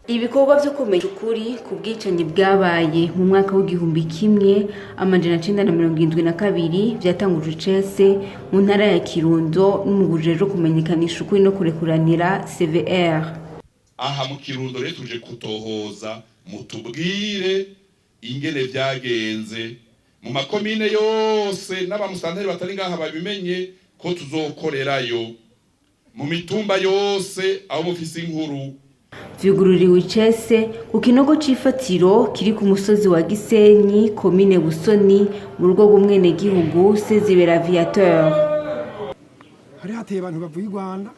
Ibikorwa vyo kumenya ukuri ku bwicanyi bwabaye mu mwaka w'1972 vyatangujwe icese mu ntara ya Kirundo n'umugwi ujejwe kumenyekanisha ukuri no kurekuranira, CVR. Aha mu Kirundo rero tuje kutohoza, mutubwire ingene vyagenze mu makomine yose, n'abamusanteri batari ngaha babimenye ko tuzokorerayo mu mitumba yose aho mufise inkuru. Vyugururiwe icese ku kinogo c'ifatiro kiri ku musozi wa Gisenyi, komine Busoni, mu rugo rw'umwenegihugu Sezibera Viateur. Hari hateye abantu bavuye i Rwanda,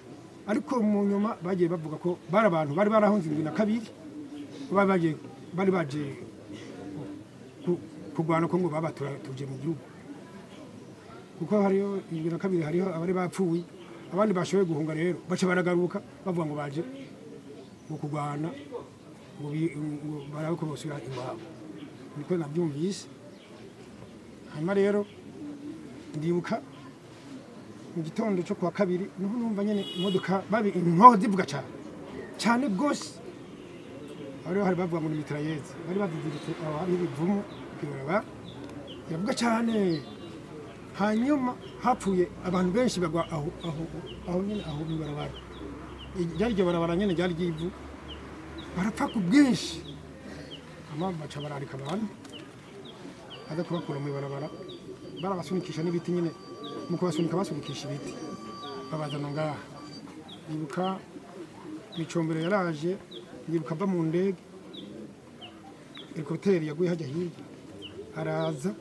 ariko mu nyuma bagiye bavuga ko bari abantu bari barahunze 72, bari bagiye, bari baje kurwana ko ngo babatuje mu gihugu, kuko hariho 72 hariho abari bapfuye, abandi bashoboye guhunga. Rero baca baragaruka bavuga ngo baje ngo kurwana, ngo barabe ko bosubira iwabo. Niko nabyumvise. Hanyuma rero ndibuka mu gitondo cyo kuwa kabiri niho numva nyene imodoka babi inkoho zivuga cyane cyane rwose. Aho rero hari bavuga ngo ni mitrailleuses bari baziziritse aho hari ibivumu kw'ibarabara, iravuga cyane. Hanyuma hapfuye abantu benshi bagwa aho nyene, aho mw'ibarabara ryari, iryo barabara nyene ryari ry'ivu, barapfa ku bwinshi. Hama baca bararika abantu baza kubakura mw'ibarabara, barabasunikisha n'ibiti nyene, mu kubasunika basunikisha ibiti, babazana ngaha. Ndibuka Micombero yaraje, ndibuka ava mu ndege, hélicoptère yaguye hajya hirya, araza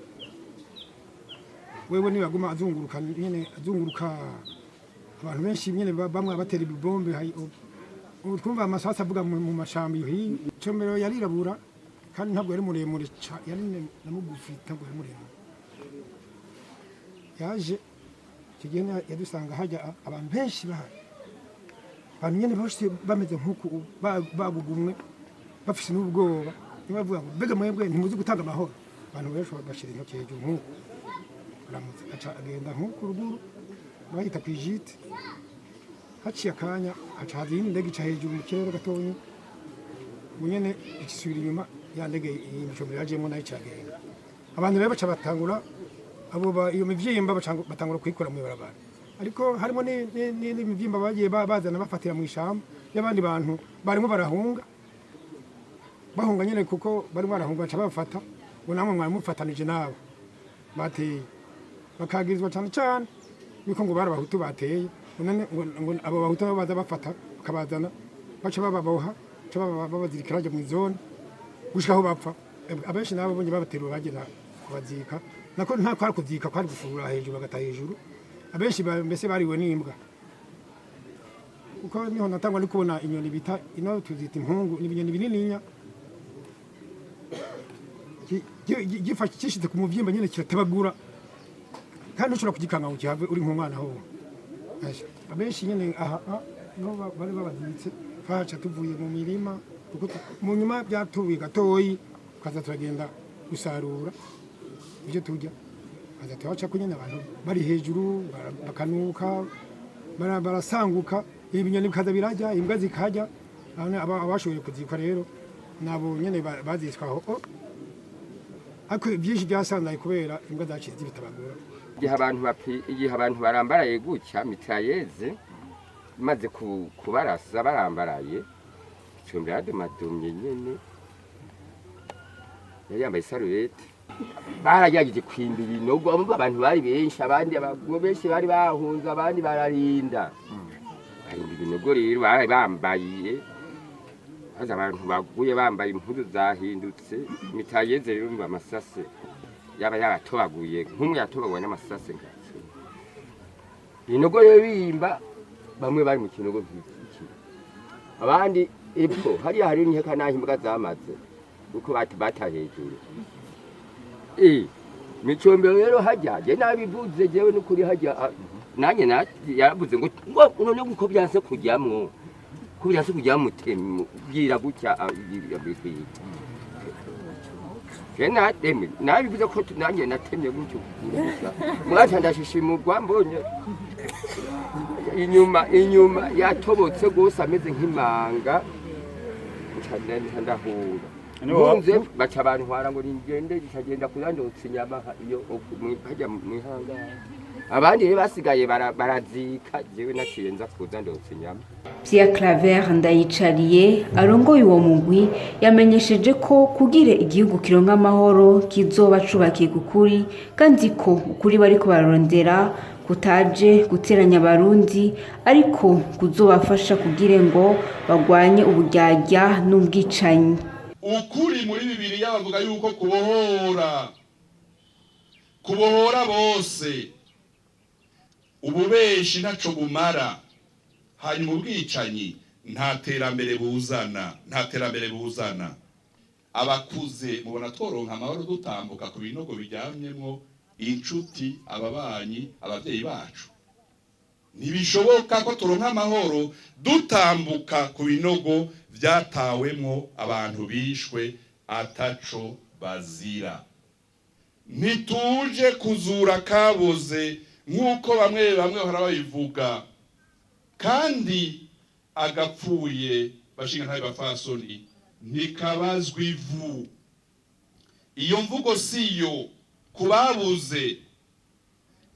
wewe niwe yaguma azunguruka nyene, azunguruka abantu benshi nyene, bamwe batera ibibombe. Ubu twumva amasasu avuga mu mashamba iyo hiyo. Micombero yarirabura kandi ntabwo yari muremure, yari na mugufi, ntabwo yari muremure. Yaje icyo gihe yadusanga hajya abantu benshi bahari, abantu nyene bose bameze nk'uku bagugumwe, bafise n'ubwoba. Niba bavuga ngo: "Mbega mwebwe ntimuzi gutanga amahoro?" Abantu benshi bashira intoki hejuru nk'uku, aramutse aca agenda nk'uku ruguru bahita kw'ijite. Haciye akanya haca haza iyindi ndege ica hejuru mu kirere gatonya, ubu nyene igisubira inyuma. Ya ndege iyi Micombero yajemwo nayo icagenda. Abantu rero baca batangura abo iyo mivyimba batangura kuyikora mw'ibarabara, ariko harimo n'imivyimba bagiye bazana bafatira mu ishamba y'abandi bantu barimo barahunga, bahunga nyene, kuko barimo barahunga baca babafata ngo namwe mwari mufatanije nabo bateye, bakagirizwa cane cane yuko ngo bari abahutu bateye. Ngo none ngo abo bahutu nabo baza bafata bakabazana, baca bababoha, baca babazirikira baja mw'izone gushika aho bapfa. Abenshi nabo bonye babaterura bagenda kubazika, nako nta kwari kuzika, kwari gufurura hejuru bagata hejuru. Abenshi mbese bariwe n'imbwa, kuko niho natangwa no kubona inyoni bita ino tuzita impungu, ni ibinyoni binininya. Gifashe cishize ku muvyimba nyene kiratabagura, kandi ushobora kugikanga ngo kihave uri nk'umwana ho. Abenshi nyene aha niho bari babaziritse. Twaca tuvuye mu mirima, kuko mu nyuma byatuye gatoyi, tukaza turagenda gusarura ibyo turya, kaza turaca ko nyene abantu bari hejuru bakanuka, barasanguka, ibinyoni bikaza birarya, imbwa zikarya. Abashoboye kuzikwa rero nabo nyene bazitswe aho. Oh, ariko byinshi byasanzaye kubera imbwa zaciye zibitabagura. Igihe abantu barambaraye gutya, mitrailleuses imaze kubarasa barambaraye, icumbi yadumadumye nyene, yari yambaye isarubeti. Baragerageje kwimba ibinogo. Abo abantu bari benshi, abandi abagabo benshi bari bahunze, abandi bararinda barinda ibinogo. Rero bari bambaye, haza abantu baguye bambaye impuzu zahindutse. Mitrailleuses rero umva amasase yaba yaratobaguye, nk'umwe yatobaguwe n'amasase nka 10. Ibinogo rero bimba, bamwe bari mu kinogo nk'iki, abandi epfo hariya hari inkeka n'aho imbwa zamaze kuko bata hejuru. Micombero rero hajya je nabivuze jewe n'ukuri hajya nanjye yaravuze ngo none uko byanse kujyamwo, ko byanse kujyamwo, mutemi bwira gutya bikwiye. Je natemye, nabivuze ko nanjye natemye gutyo gusa, mwaca ndashishimurwa mbonye inyuma yatobotse gose ameze nk'imanga. Nca ndahunga. Nkunze baca bantwara ngo ningende, nkagenda kuyandotsa inyama iyo hajya mwihangara. Abandi rero basigaye barazika, jewe naciye nza kuza ndotsa inyama. Pierre Claver Ndayicariye arongoye uwo mugwi yamenyesheje ko kugira igihugu kironka amahoro kizoba cubakiye ku kuri, kandi ko ukuri bariko bararondera kutaje guteranya Abarundi, ariko kuzobafasha kugira ngo bagwanye uburyarya n'ubwicanyi. Ukuri muri Bibiliya bavuga yuko kubohora bose, ububeshi ntaco bumara, hanyuma ubwicanyi nta terambere buzana, nta terambere buzana. Abakuze mubona tworonka amahoro dutambuka ku binogo biryamyemwo inshuti, ababanyi, abavyeyi bacu? Ntibishoboka ko turonka amahoro dutambuka ku binogo vyatawemwo abantu bishwe ataco bazira. Ntituje kuzura kaboze nk'uko bamwe bamwe bahora babivuga, kandi agapfuye bashinga ntabe bafasoni ntikabazwa ivu. Iyo mvugo siyo kubabuze,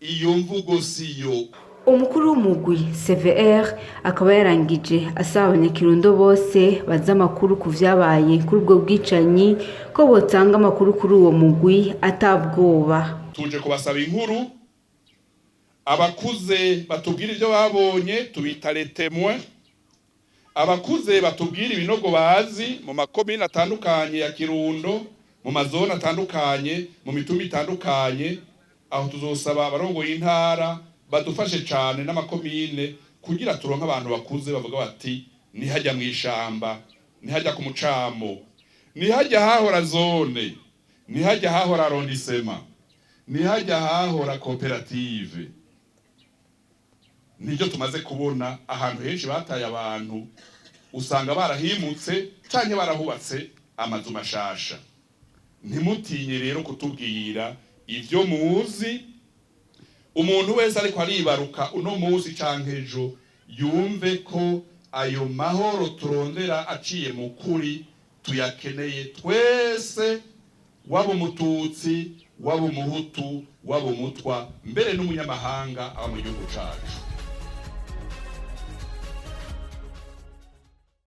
iyo mvugo siyo. Umukuru w'umugwi CVR akaba yarangije asaba Abanyakirundo bose bazi amakuru ku vyabaye kuri ubwo bwicanyi ko botanga amakuru kuri uwo mugwi atabwoba. Tuje kubasaba inkuru, abakuze batubwira ibyo babonye, tubita les témoins, abakuze batubwira ibinogo bazi mu makomine atandukanye ya Kirundo, mu mazone atandukanye, mu mitumba itandukanye. Aho tuzosaba abarongoye intara badufashe cane n'amakomine kugira turonke abantu bakuze bavuga bati nihajya mw'ishamba, nihajya ku mucamo, nihajya hahora zone, nihajya hahora arrondissement, nihajya hahora koperative. Nibyo tumaze kubona ahantu henshi bataye abantu, usanga barahimutse canke barahubatse amazu mashasha. Ntimutinye rero kutubwira ivyo muzi. Umuntu wese ariko aribaruka uno musi canke ejo yumve ko ayo mahoro turondera aciye mu kuri tuyakeneye twese, waba Umututsi, waba Umuhutu, waba Umutwa, mbere n'umunyamahanga aba mu gihugu cacu.